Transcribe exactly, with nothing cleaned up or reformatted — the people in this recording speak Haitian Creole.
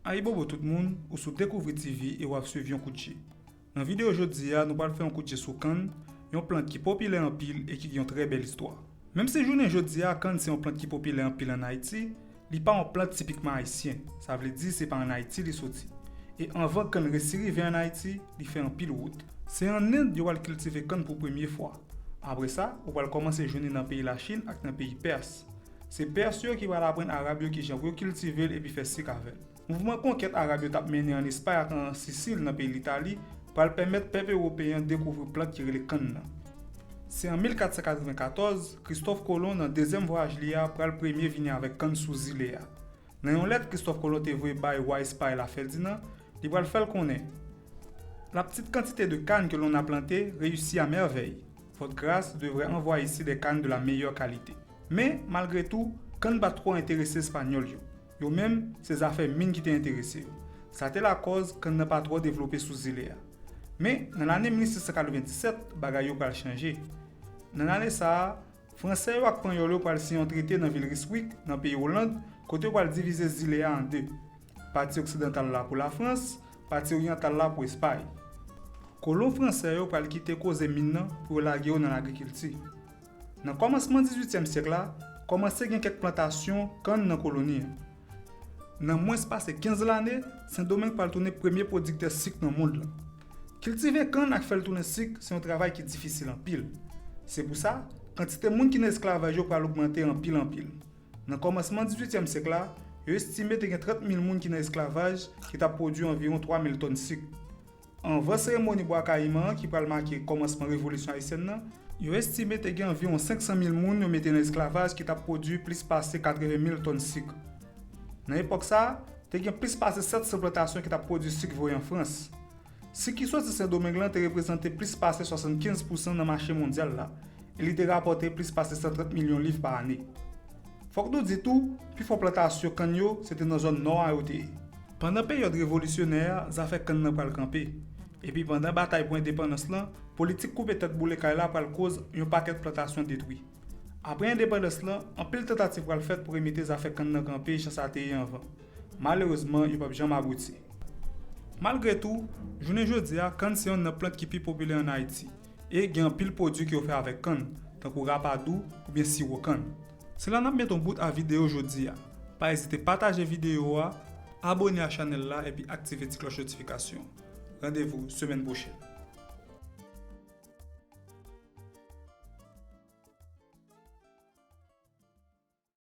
Ayibobo tout moun, ou sou Dekouvri T V e w ap swiv Yon Kout Je. Nan videyo jodi a, nou pral fè yon kout je sou kann, yon plant ki popilè anpil e ki gen yon trè bèl istwa. Menm si jounen jodi a, kann se yon plant ki popilè anpil ann Ayiti, li pa yon plant tipikman ayisyen. Sa vle di se pa ann Ayiti li soti. E anvan kann resi rive ann Ayiti, li fè anpil wout. Se ann End yo pral kiltive kann pou premye fwa. Apre sa, ou pral kòmanse jwenn li nan peyi Lachin ak nan peyi Pès. Se Pès yo ki pral aprann Arab yo kijan pou yo kiltive l epi fè sik avè l. Mouvman konkèt Arab yo t ap mennen ann Espay ak an Sisil nan peyi Litali pral pèmèt pèp ewopeyen an dekouvri plant ki rele kann nan. Se an mil kat san katrevenkatòz, Kristòf Kolon nan dezyèm vwayaj li a pral premye vini avèk kann sou zile a. Nan yon lèt Kristòf Kolon te voye bay wa Espay la Fèdinan, li pral fè l konnen: La petite quantité de canne que l'on a plantée réussit à merveille. Votre grâce devrait envoyer ici des cannes de la meilleure qualité. Men, malgre tou, kann pa t twò enterese Espanyòl yo. Yo menm, se zafè min ki te enterese yo. Sa te lakòz kann nan pa twò devlope sou zile a. Men, nan lane mil sis san katrevenndisèt, bagay yo pral chanje. Nan lane sa a, Fransè yo ak Panyòl yo pral siyen yon trete nan vil Ryswick, nan peyi Oland, kote yo pral divize zile a an de. Pati oksidantal la pou Lafrans, pati oryantal la pou Espay. Kolon fransè yo pral kite koze min nan pou yo lage yo nan lagrikilti. Nan kòmansman dizuityèm syèk la, kòmanse gen kèk plantasyon kann nan koloni an. Nan mwens pase kenz lane, Sendomeng pral tounen premye pwodiktè sik nan mond lan. Kiltive kann ak fè l tounen sik se yon travay ki difisil anpil. Se pou sa, kantite moun ki nan esklavaj yo pral ogmante anpil anpil. Nan kòmansman dizuityèm syèk la, yo estime te gen trant mil moun ki nan esklavaj ki t ap pwodui anviwon twa mil tòn sik. Anvan seremoni Bwa Kayiman an ki pral make kòmansman Revolisyon Ayisyèn nan, yo estime te gen anviwon senk san mil moun yo mete nan esklavaj ki t ap pwodui plis pase katreven mil tòn sik. Nan epòk sa a, te gen plis pase sèt san plantasyon ki t ap pwodui sik voye an Frans. Sik ki soti Sendomeng lan te reprezante plis pase swasannkenz pousan nan mache mondyal la, e li te rapòte plis pase san trant milyon liv pa ane. Fòk nou di tou, pifò plantasyon kann yo se te nan zòn nò a yo te ye. Pandan peryòd revolisyonè a, zafè kann nan pral kanpe. Epi pandan batay pou endepandans lan, politik koupe tèt boule kay la pral koz yon pakèt plantasyon detwi. Apre endepandans lan, anpil tantativ pral fèt pou remete zafè kann nan kanpe jan sa te ye anvan. Malerezman, yo p ap janm abouti. Malgre tou, jounen jodi a, kann se yonn nan plant ki pi popilè ann Ayiti, e gen anpil pwodui ke yo fè avèk kann, tankou rapadou oubyen siwo kann. Se la n ap met yon bout a videyo jodi a. Pa ezite pataje videyo a, abòne a chanèl la epi aktive ti klòch notifikasyon. Randevou semèn pwochèn.